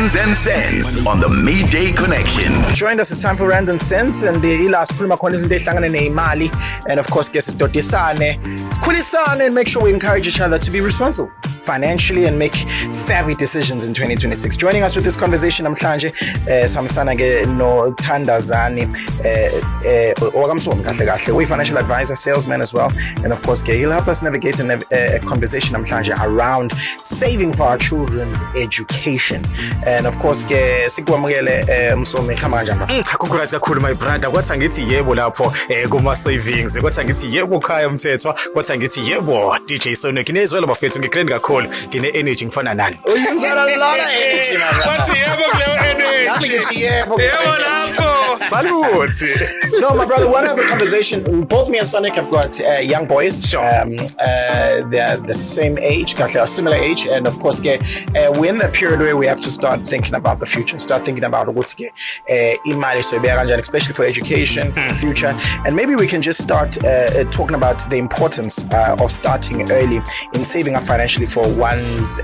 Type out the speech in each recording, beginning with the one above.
Rands and Cents on the Midday Connection. Joined us, it's time for Rand and Cents, and ila sikhuluma khona izinto ezihlangane neyimali, and of course ke sidodisane, sikhulisane, and make sure we encourage each other to be responsible financially and make savvy decisions in 2026. Joining us with this conversation namhlanje, sihambisana ke no Thandazani wakaMsomi, kahle kahle we financial advisor, salesman as well, and of course ke he'll help us navigate a conversation namhlanje around saving for our children's education. And of course ke sikwamukele, Msomi, khamba kanjani, bafo? Congrats kakhulu, my brother. Kwathi angithi yebo lapho kuma savings. Kwathi angithi yebo, Khaya Mthethwa. Kwathi angithi yebo, DJ Sonic. Nizwela bafethu, ngigrand kakhulu. Ngine energy, ngifana nani. Oh, you got a lot of energy, my brother. Wathi yebo kuleyo energy. Nami ngithi yebo. Yebo lapho. Salute. No, my brother, want to have a conversation. Both me and Sonic have got young boys. Sure. They're the same age, kahle, a similar age, and of course, ke, we're in that period where we have to start thinking about the future, start thinking about ukuthi ke, imali soyibeka kanjani, especially for education, for the future, and maybe we can just start talking about the importance of starting early in saving up financially for one's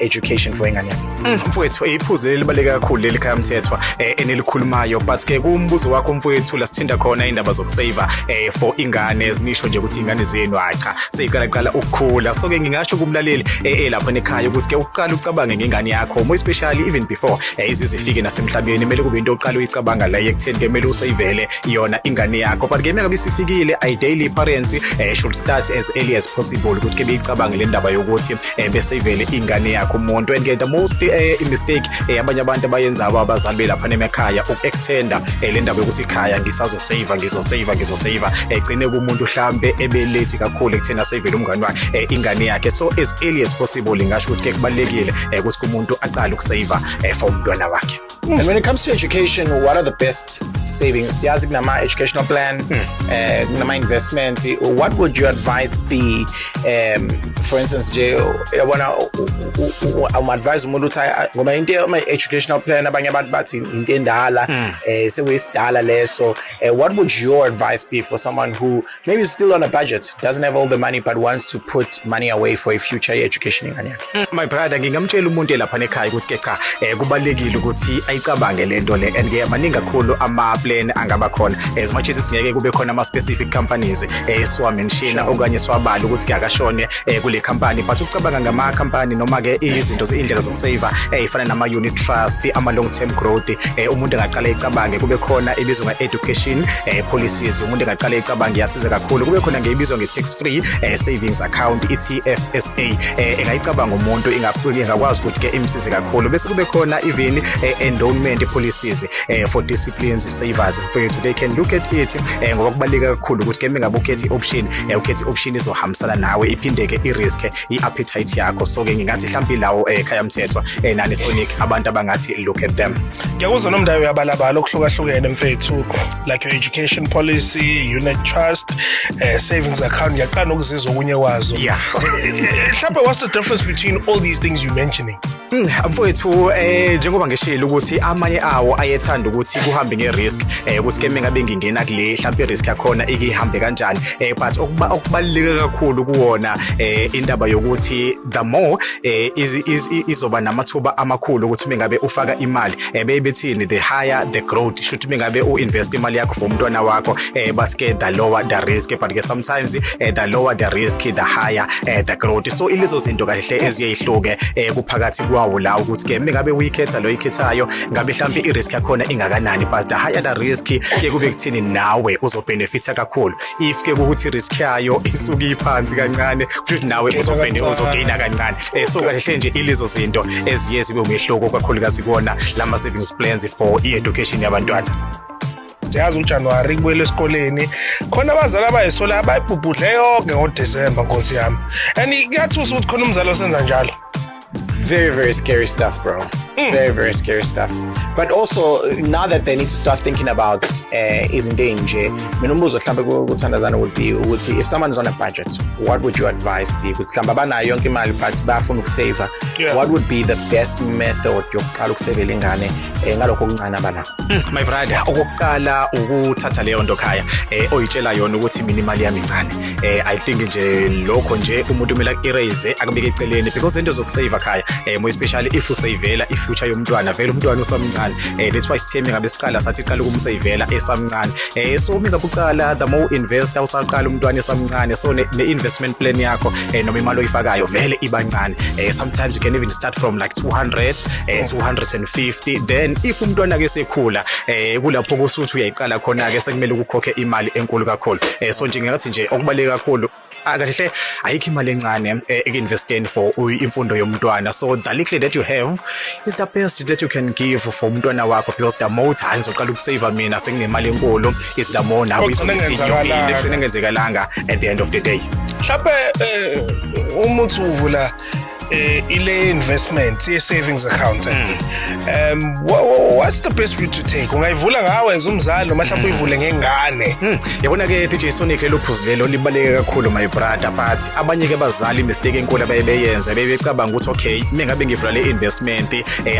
education for ingane yakhe. Mfowethu, iphuzu leli libaluleke kakhulu leli, Khaya Mthethwa, enelikhulumayo, but ke kumbuzo wakho, mfowethu, la sithinda khona indaba zokusave for ingane, zinisho nje ukuthi ingane zenu, hayi cha, seyiqala qala ukukhula. So ke ngingasho kumlaleli lapha ekhaya ukuthi ke uqala ucabange ngengane yakho, more especially even before izize ifike nasemhlabeni. Kumele kube into oqala uyicabanga la ekutheni ke kumele usayivele yona ingane yakho, but ke mengabe isifikile, ideally parents should start as early as possible ukuthi ke beyicabange le ndaba yokuthi besayivele ingane yakho umuntu. And ke the most mistake abanye abantu abayenzayo abazali belapha emakhaya uku-extenda le ndaba yokuthi ikhaya ngisazosave, ngizosave, ngizosave, egcine kumuntu hlambe ebelethi kakhulu ekutheni asavele umngane wakhe, ingane yakhe. So as early as possible, ngisho ukuthi ke kubalulekile ukuthi umuntu aqale ukusave for umntwana wakhe. And when it comes to education, what are the best savings? Siyazi kunama educational plan, kunama investment. What would your advice be? For instance, nje yabona, um advise umuntu ukuthi ngoba into ama educational plan, abanye abantu bathi into endala, sekuyisidala leso. What would your advice be for someone who maybe is still on a budget, doesn't have all the money, but wants to put money away for a future education ingane yakhe? My brother, ngingamtshela umuntu elapha ekhaya ukuthi ke cha, kubalulekile ukuthi ayicabange lento le, and ke maningi kakhulu ama plan angaba khona. As much as singeke kube khona ama specific companies esiwamention okanye siwabala ukuthi ke akashone kule company, but ukucabanga ngama company noma ke izinto, indlela zokusave ezifana nama unit trust, ama long term growth, umuntu angaqala ecabange. Kube khona ebizwa nge education policies, umuntu angaqala ecabange, iyasiza kakhulu. Kube khona ngebizwa nge tax free savings account, i-TFSA, engayicabanga umuntu, ingakwazi ukuthi ke imsize kakhulu. Bese kube khona even endowment policies for disciplines savers, mfethu, they can look at it, ngoba kubaluleke kakhulu ukuthi ke mingabe ukhethe i-option, ukhethe i-option izohambisana nawe, iphinde ke i-risk i-appetite yakho. So ke ngingathi mhlawumbe lawo, Khaya Mthethwa, nani Sonic, abantu abangathi look at them. Ngiyakuzwa nomndawo yabalabala okuhlukahlukene, mfethu, like your education policy, unit trust, savings account. Ngiyaqala nokuzizwa okunye kwazo. Mhlawumbe what's the difference between all these things you mentioning? Mfowethu, njengoba ngishilo ukuthi amanye awo ayethanda ukuthi kuhambe ngerisk, ukuthi ke mengabe ngingena kule, mhlawumbe irisk yakhona ikihambe kanjani, but okubaluleke kakhulu kuwona indaba yokuthi the more izoba namathuba amakhulu ukuthi mengabe ufaka imali, bebethini, the higher the growth, should mengabe uinvest imali yakho for umntwana wakho, but ke the lower the risk, but ke sometimes the lower the risk, the higher the growth. So ilezo zinto kahle eziyehluke kuphakathi kwawo la, ukuthi ke mengabe uyikhetha lo oyikhethayo, ngabe mhlawumbe i-risk yakhona ingakanani, but the higher the risk ke kube kuthini, nawe uzobenefita kakhulu. If ke ukuthi i-risk yayo isuke iphansi kancane, kusho ukuthi nawe Gaina kancane. uzogaina kancane. So kahle nje ilezo zinto eziye zibe umehluko kakhulukazi kuwona lama savings plans for i-education yabantwana. Siyazi uJanuary kubuyela esikoleni, khona abazali abayisola abayibhubhudle yonke ngoDisemba, nkosi yami, and kuyathusa ukuthi khona umzali osenza njalo. Very, very scary stuff, bro. Very, very scary stuff. But also, now that they need to start thinking about izinto ey'nje, mina umbuzo mhlambe kuThandazana would be ukuthi if someone is on a budget, what would your advice be? Ukuthi mhlawumbe abanayo yonke imali but bayafuna ukusave, what would be the best method yokuqala ukusevela ingane ngalokho okuncane abanakho? My brother, okokuqala ukuthatha leyo nto, khaya, oyitshela yona ukuthi mina imali yami incane. I think nje lokho nje umuntu kumele erase, akubeke eceleni, because into zokusave, khaya, more especially if usavela i-future yomntwana. Vele umntwana usamncane, that's why sithe ngabe siqala sathi qala ukumsavela esamncane. So uma ngabe uqala, the more invest usaqala umntwana esamncane, so ne-investment plan yakho noma imali oyifakayo vele iba ncane. Sometimes you can even start from like 200, 250. Then if umntwana ke sekhula, kulapho kusuthi uyayiqala khona ke, sekumele ukukhokhe imali enkulu kakhulu. So nje ngingathi nje okubaluleke kakhulu, kahle hle, ayikho imali encane eku-investeni for imfundo yomntwana. So the little that you have is the best that you can give for umntwana wakho, because the more uthi, "Hayi, ngizoqala ukusave mina senginemali enkulu," is the more nawe Ogcina izobe isinyukile, ingenzakalanga. Egcina ingenzekalanga at the end of the day. Mhlawumbe uma uthi uvula ile investment ye savings account, what's the best route to take? Ungayivula ngawe as umzali noma mhlawumbe uyivule ngengane? Yabona ke, DJ Sonic, lelo phuzu lelo libaluleke kakhulu, my brother, but abanye ke bazali, mistake enkulu abaye beyenza, bebecabanga ukuthi, okay, mengabe ngivula le investment,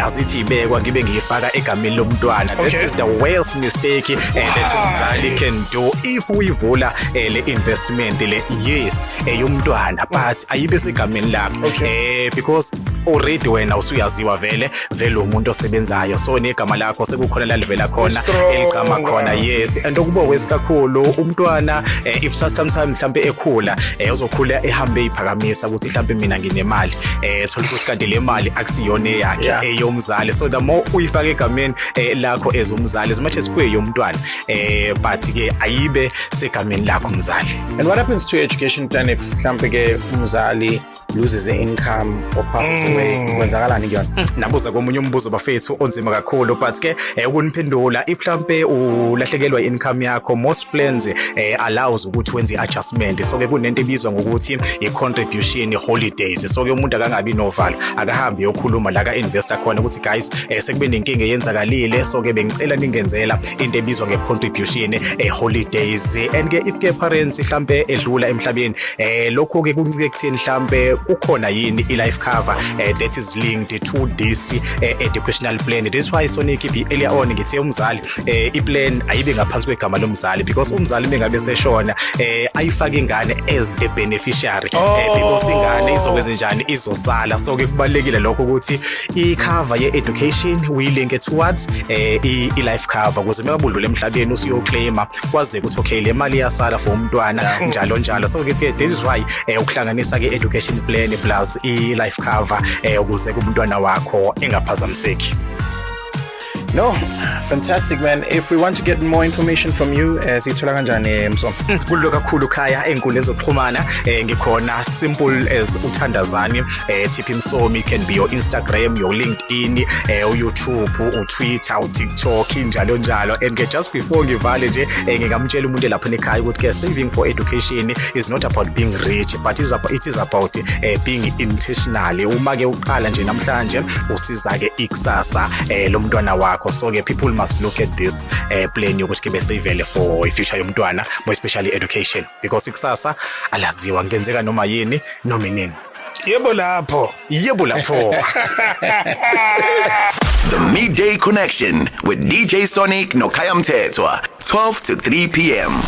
azithi ibekwa ngibe ngiyifaka egameni lomntwana. That is the worst mistake that umzali can do. If uyivula le investment le, yes, eyomntwana, but ayibe segameni lakho, because already wena usuyaziwa vele vele umuntu osebenzayo, so negama lakho sekukhona la livela khona, Strong. eligama khona, yes. And okuba worse kakhulu, umntwana, if sometimes mhlambe ekhula, uzokhula ehambe iphakamisa ukuthi mhlambe mina nginemali, thola ukuthi kanti le mali akusiyona eyakhe, eyomzali. So the more uyifaka egameni lakho as umzali, as much as kuyeyomntwana, but ke ayibe segameni lakho umzali. And what happens to your education plan if mhlambe ke umzali loses the income or passes away? Kwenzakalani kuyona? Nabuza komunye umbuzo, bafethu, onzima kakhulu, but ke ukuniphendula, if mhlambe ulahlekelwa income yakho, most plans allows ukuthi wenze i-adjustment. So ke kunento ebizwa ngokuthi i-contribution holidays. So ke umuntu akangabi novalo, akahambi yokhuluma la ka-investor khona ukuthi, "Guys, sekube nenkinga eyenzakalile, so ke bengicela ningenzela into ebizwa nge-contribution holidays." And ke if ke parents mhlambe edlula emhlabeni, lokho ke kuncike ekutheni mhlambe kukhona yini i-life cover that is linked to this educational plan. This why, Sonic, be earlier on ngithe umzali, i-plan ayibe ngaphansi kwegama lomzali, because umzali mengabe seshona, ayifake ingane as the beneficiary, because ingane izokwenza njani? Izosala. So ke kubalulekile lokho ukuthi i-cover ye-education uyilinke towards i-life cover, ukuze mekabudlula emhlabeni usuyoclaima, kwazeke ukuthi, okay, le mali iyasala for umntwana, njalo njalo. So ke this is why ukuhlanganisa ke education plan plus i-life cover, ukuze umntwana wakho engaphazamiseki. No, fantastic, man. If we want to get more information from you, sithola kanjani, Msomi? Kulula kakhulu, khaya, ey'nkundleni zokuxhumana ngikhona, simple as uthandazani TP Msomi. Can be your Instagram, your LinkedIn, uYouTube, uTwitter, uTikTok, njalo njalo. And ke just before ngivale nje, ngingamtshela umuntu lapha ekhaya ukuthi ke saving for education is not about being rich, but it is about being intentional. Uma ke uqala nje namhlanje, usiza ke ikusasa lomntwana wakho. So ke people must look at this plan yokuthi ke besavele for i-future yomntwana, more especially education, because ikusasa alaziwa, kungenzeka noma yini noma inini. Yebo lapho. Yebo lapho. The Midday Connection with DJ Sonic noKhaya Mthethwa, 12 to 3 p.m.